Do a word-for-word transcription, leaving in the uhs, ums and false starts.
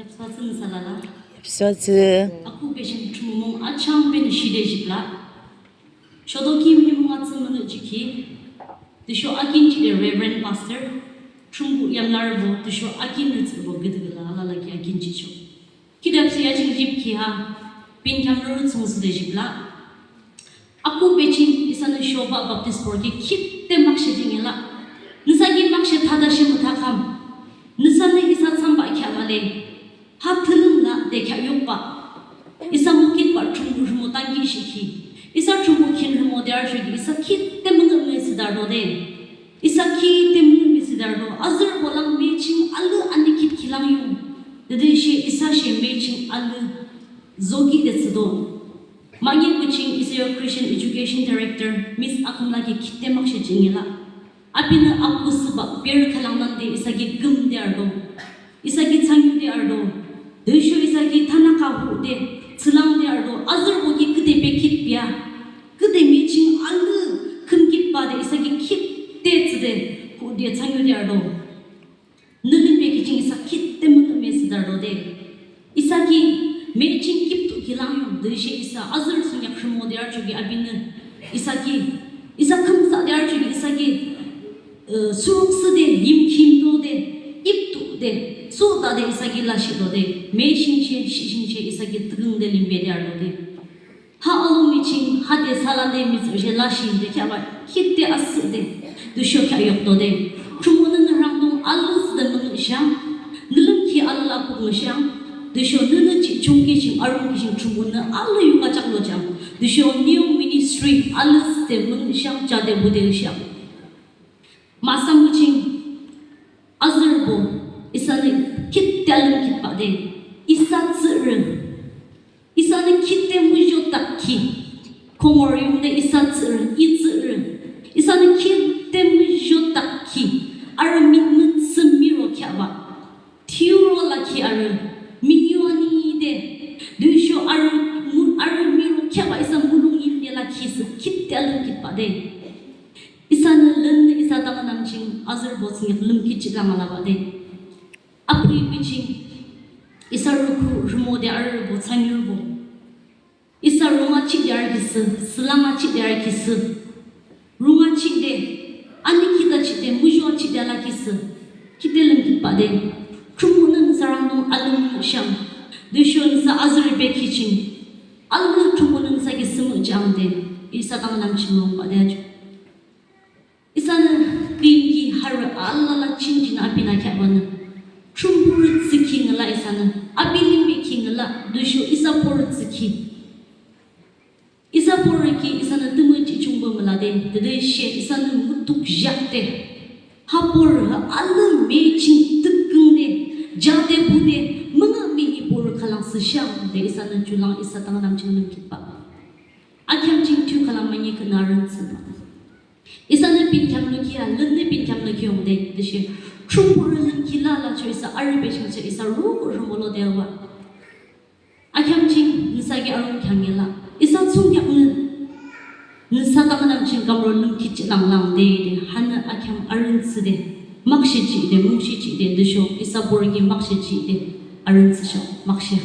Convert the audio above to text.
Yipshuangtsü nüsa alala. Yipshuangtsü. Akhuhbe ching Thrünpuh mung achangbe nü shide jihpü lah. Shoto ki nimung atsü müngühjihkhi, tüsho akinchide Reverend Pastor, Thrünpuh yamlarübo tüsho akinrü tsührübo küdükhüh la alala ki akinchihchoh. Khide apsu yajing jihpü ki ha, binkheamnürü thsungkheak thsüde jihpü lah. Akhuhbe ching isanü Showuba Baptist Borü ki khide makshe jingye lah. Nüsa ki makshe thade she müthakham, nüsanü isa thsambah kheahbah le, ha thülün lah de kheahyukbah. Isa mokitbah Thrünpuh rhimo tankihshihkhi, isa Thrünpuh khin rhimode arüchoki isa khide müngühmühi thsüdarübo de, isa khide müngühmühi thsüdarübo. Azürbo lang me ching alü anikhit khilang yung, tütüshe isa she me ching alü zokhi de thsüdo. Mahne kuching isa yo Christian Education Director Miss Akhümla ki khide makshe jingye lah. Apinü akusübah berü khülang nangde isa ki kümde arüdo, isa ki thsangyude arüdo, tüsho isa ki thanaka huhde thsülangde arüdo. Azürbo ki küde bekhitbea, küde me ching alü khümkhitbah de isa ki khide thsüde huhde thsangyude arüdo. Nü limbe ki ching isa khide müngühmühi thsüdarübo de, isa ki me ching khiptu khilang yung, tüshe isa azürü thsungkheak rhimode arüchoki apinü isa ki, isa khümsade arüchoki isa ki, eh, suruksüde, yimkhimdo de, iptu de, sodade isa ki lashihdo de, me shingshe, shi shingshe isa ki tüküngde limbede arüdo de. Ha alomi ching hade salade mihtsürü she lashihde kheahbah khide asühde, tüsho kheahyukdo de. Thrünpuhnü nü rhangdung alü thsüde müngühshang, nü lümkhi alala kukmüshang, tüsho nünü jihchungkhi ching arungkhi ching Thrünpuhnü alü yukachak lojang, tüsho new ministry alü thsüde müngühshang, jade bude shang. Mahsam kuching azürbo isanü khide alümkhitbah de, isa tsührü, isanü khide muzhodakkhi, khongor yungde isa tsührü, i tsührü, isanü khide muzhodakkhi, arü mi mütsü miro kheahbah, thiyuro lakhi arü minyuanide, tüsho arü mu-, arü miro kheahbah isa mulong yinde lakhi sü khide alümkhitbah de. Isanü lün isa tanganam ching azürbo thsungkheak lümkhi jihlang alabah de. Aphi mi ching isa rükü rhimode arübo, thsangyurübo, isa rungachihde arükhi sü, sülangachihde arükhi sü, rungachihde, anikhitachihde, muzhoachihde alakhi sü khide lümkhitbah de. Thrünpuhnü nüsa rhangdung alümshang, tüsho nüsa azürü bekhi ching alü Thrünpuhnü nüsa ki sühmüh jihang de isa tanganam ching lubah de ajo. Isanü küyimki harü alala chingnü apinü kheahbanü, Thrünpuh rü tsükhi ngüla isanü, api limbe ki ngüla, tüsho isa borü tsükhi. Isa borü ki isanü tümü jihchungbe müla de, tütüshe isanü mutukzhakde, ha borü ha alü me ching tüküngde, jade bude, müngühmühi borü khülang thsüshang de isanü ju lang isa tanganam ching lümkhitbah. Akheam ching thiyu khülang mani künü arün thsübah. Isanü binkheam lukhi a, lünnü binkheam lukhi yungde, tüshe Thrünpuh rü lümkhi lalachoh isa arübe ching isa rukhu rhimolo de wa. Akheam ching nüsa ki arung kheangyela, isa thsungkheaknü nüsa tanganam ching kamruh lümkhi jihlang langde de, hanü akheam arün thsüde, makshe jihde, mungshe jihde, tüsho isa borü ki makshe jihde, arün thsüsho, makshe.